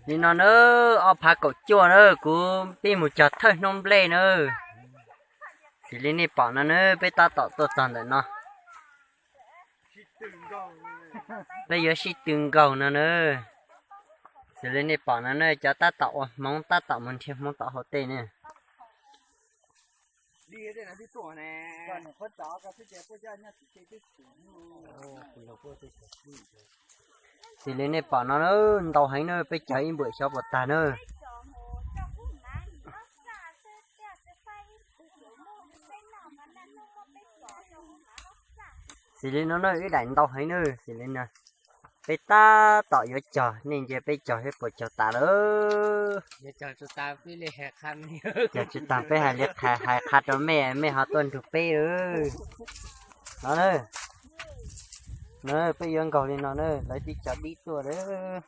Li no na, ob phav kaum cuaj na, kuv pib mus cog thawj hnub nplej na. Xws li nej pom no na, peb tab tom tuaj txog ntawm no. Peb yuav sib tw nkaug no na. Xws li nej pom no na, cov tab tom ua hmoov tab tom mus nrhiav hmoov tom hauv tej ne. Xws li nej pom no ntau heev na, peb cog ib npuam xyov puas tag na. Xws li no na, ib daim ntau heev na, xws li no. Peb tab tom yuav cog, nej ntsia peb cog seb puas cog tas lawm. Cog tsis tas peb hais li, hais qha rau mej, mej ho tuaj nrug peb lawm. No na, no peb yuav nkaug li no na, lawv twb cog dib tuaj lawm.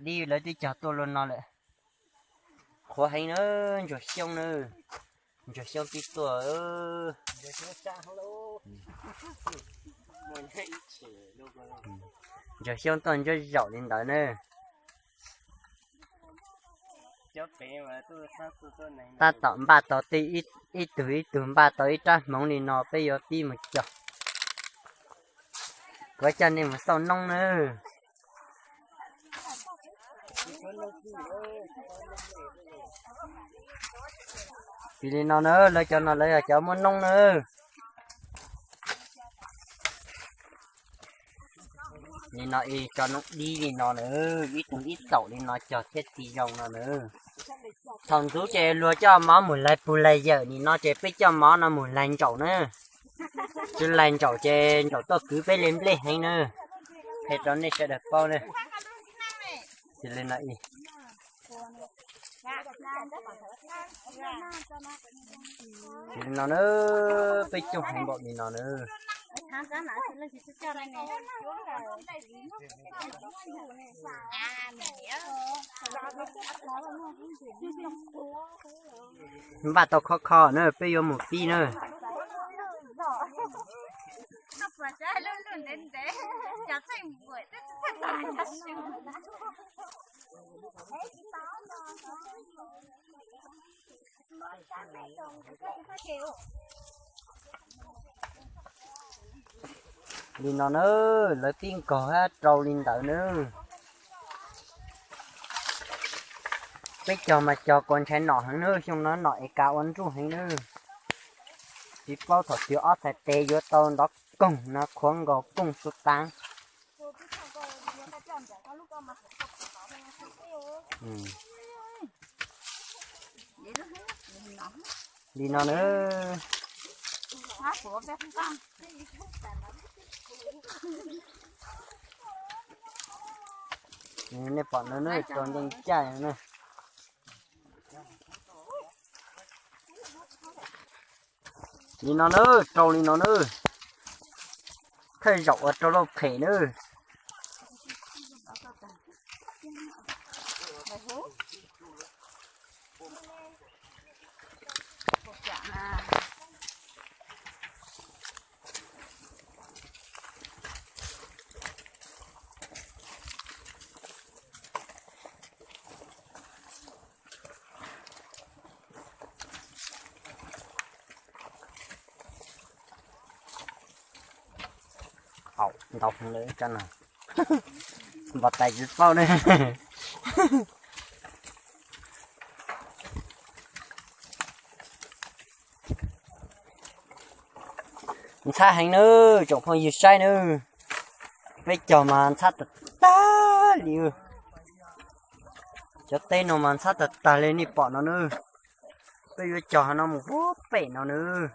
Dib lawv twb cog tuaj luaj no lawm. Qhuav heev na, ntsuag xyoob na, ntsuag xyoob twb tuaj. Ntsuag xyoob tuaj ntsuab zaum li ntawd na. Tab tom npaj tau tej, ib tug ib tug npaj tau ib rab hmoov li no peb yuav pib mus cog. Kuv coj nej mus xauj noob na. Xws li no na, lawv cov no lawv yog cov muab noob na. Li no ib tso noob dib li no na, ib tug ib txaum li no cog thiaj txi zoo no na. Thaum ntxuv ces luag coj mov mus lais pug lais yawm, nim no ces peb coj mov no mus lais ntsaum na. Tsis lais ntsaum ces ntsaum tuaj kwv peb li nplej heev na. Qhia rau nej sawv daws paub na. Xws li no ib Li no na, peb coob heev npaum li no na. Npaj tau khov kho na, peb yuav mus pib na. Li no na, lawv pib nkaug hab rau li ntawd na. Peb cog mas cog kuas ntshai nom heev na, xyoo no nom es kav ua nruj heev na. Tsis paub thaum twg ob txhais tes yuav tau ntov koog no, qhuav nkaus kooj su taav. Li no na. Nej pom no na, rau ncaj ncaj na. Li no na, rau li no na. Thawj zaum ua rau lauj phem na. Au, ntau heev lawm tso na. Npau tais tsis paub ne. Ntxhab heev nawb tsoom phooj ywg saib nawb. Peb cog mas ntxhab tag tag li. Cov teb no mas ntxhab tag tag li nej pom no nawb. Peb yuav cog no mus puag pem no nawb.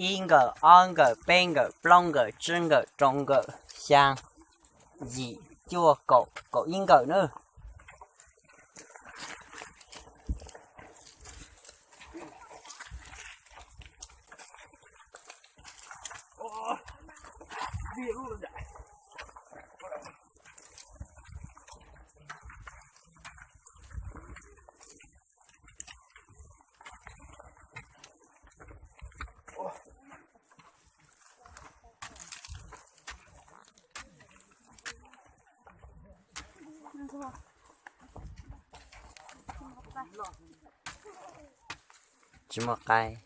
Ib nkawm, ob nkawm, peb nkawm, plaub nkawm, tsib nkawm, rau nkawm, xyaa. yim, cuaj, kaum, kaum ib nkawm na. Tsis muaj qaib.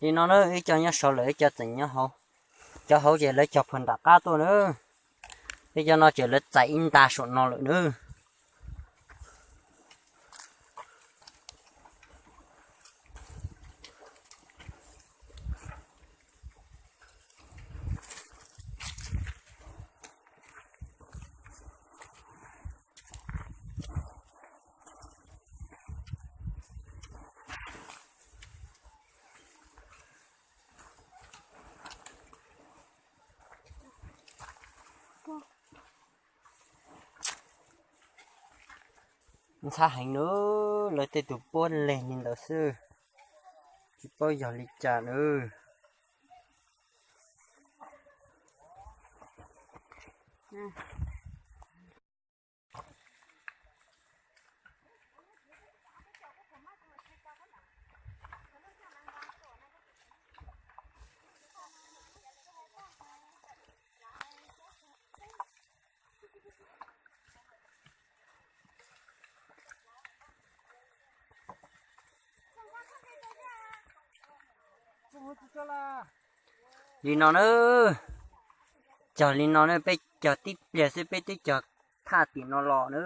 Li no na, ib co nyob saud lawm, ib co tseem nyob hauv. Cov hauv ces lawv cog puag nram qab tuaj na. Ib co no ces lawv txais ib nta saum no lawm na. Ntxhab heev na, lawv tej tus puab leg li ntawd xwb, tsis paub yog li cas na. Li no na, cog li no na, peb cog tib pliag xwb peb twb cog thaj tim no los na.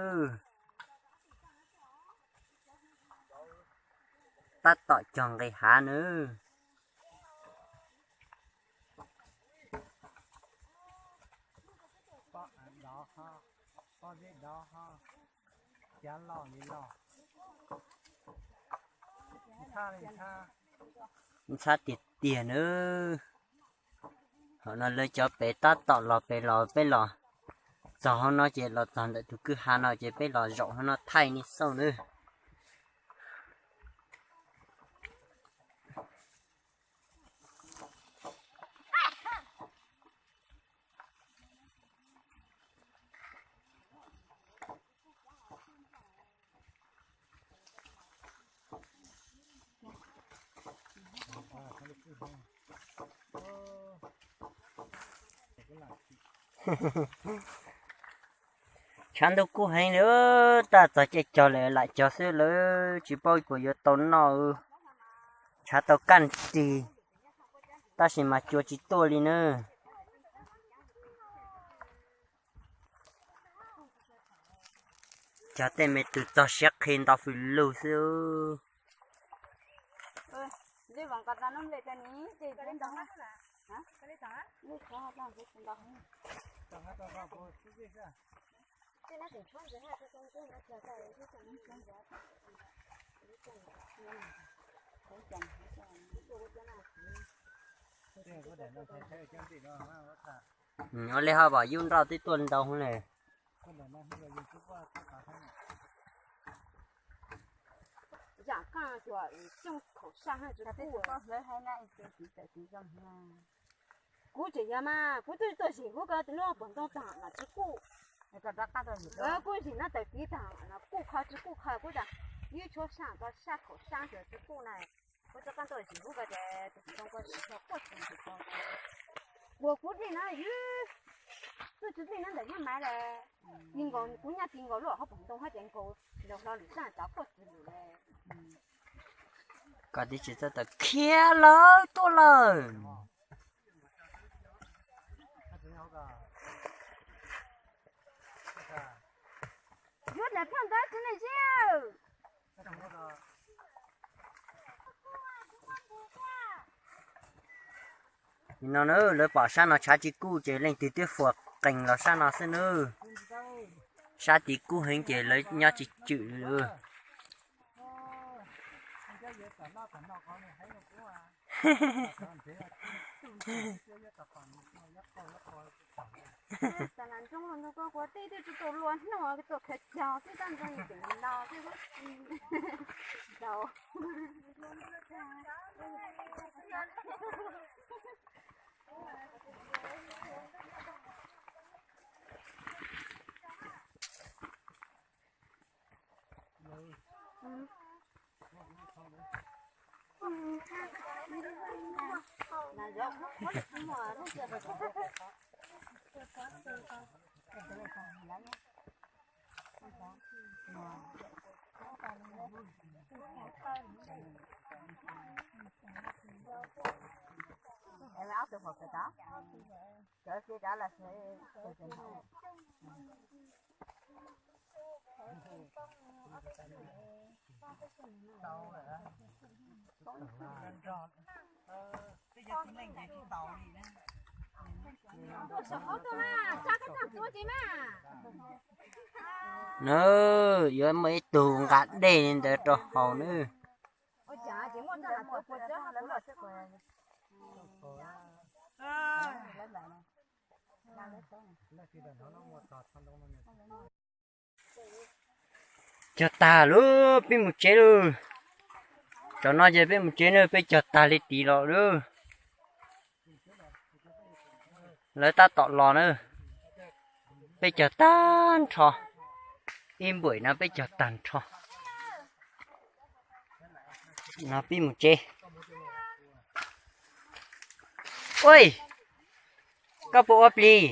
Tab tom cog nqis hav na. Ntxhab tiag tiag na. Hauv no lawv cov pem tab tom los pem los, peb los txog hauv no ces los txog ntawm tus kwj ha no ces peb los zaum hauv no thaij nej xauj na. Tshav ntuj kub heev li, tab txog caij cog lawm lam cog xwb, lawv tsis paub puas yuav tau noj. Tshav tau kaj nrig, tab sis mas cua tsis tuaj li na. Cog tej me tus txog siab qhi nto fws lug xwb. Ua li ho pom yub nroj twb tuaj ntau hwv ne. Kuv tseem yog mas kuv twb tuaj zim kuv ko tus lub pog ntoo tag mas tsis kuj. Kuj zim no tawm tiv tag kuj kho tsis kuj kho kuv tas. Ywg tshuab sab ko sab khaum sab xyov tsis kuj na. Kuv rov qab tuaj tsis kuj ko ces tus tsis zoo ko tsis tshua quaj tsis tshua. Uas kuv dej na ywg, tuaj tsis dej na ntawm nyob maiv lawm. Ti nkaus kuv nyob ti nkaus lub hauv paus ntoo hab ces nkaus nraug hlo lwm sab cov quaj tsis lwm le. Koj tib tsis txawj tawm khiav lawm tuaj lawm. Yuav dlam phaj ntawd txiv ne ziab. Nim no na lawv pom sab no tshav tsis kuj ces leej twg twb fuas qees los sab no xwb nawb. Sab tid kub heev ces lawv nyob tsis tswm li. Tam lam ntsoov los nrog koj kuv tej twb tsis tau luag hnub tuaj khaws cog xwb, tab ntsoov yus tseem los xwb. Daus. Nws yuav muaj ib tug nqa dej li ntawd rau haus nawb. Cog tag lawm, peb mus tsev lawm. Tsam no ces peb mus tsev na, peb cog tag li tid los lawm. Lawv tab tom los na, peb cog tag nrho. Ib npuam no peb cog tag nrho. No peb mus tsev. Ua, koj puas ua plig?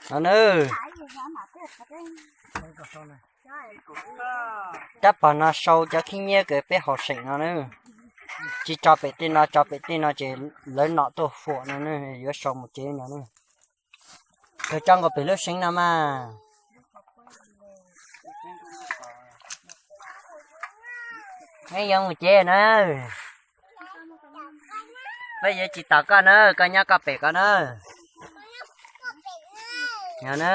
No na, rab pog no sau cov khib nyiab kws peb haus seem no na. Tsis tso pem tej no, tso pem tej no ces lawv nom tuaj huam no na, yuav sau mus tsev no na. Kawg tso nkaus pem lub seev no mas. Neb yuav mus tsev na. Peb yuav tsis tos koj na, koj nyob koj pem koj na. Yog na.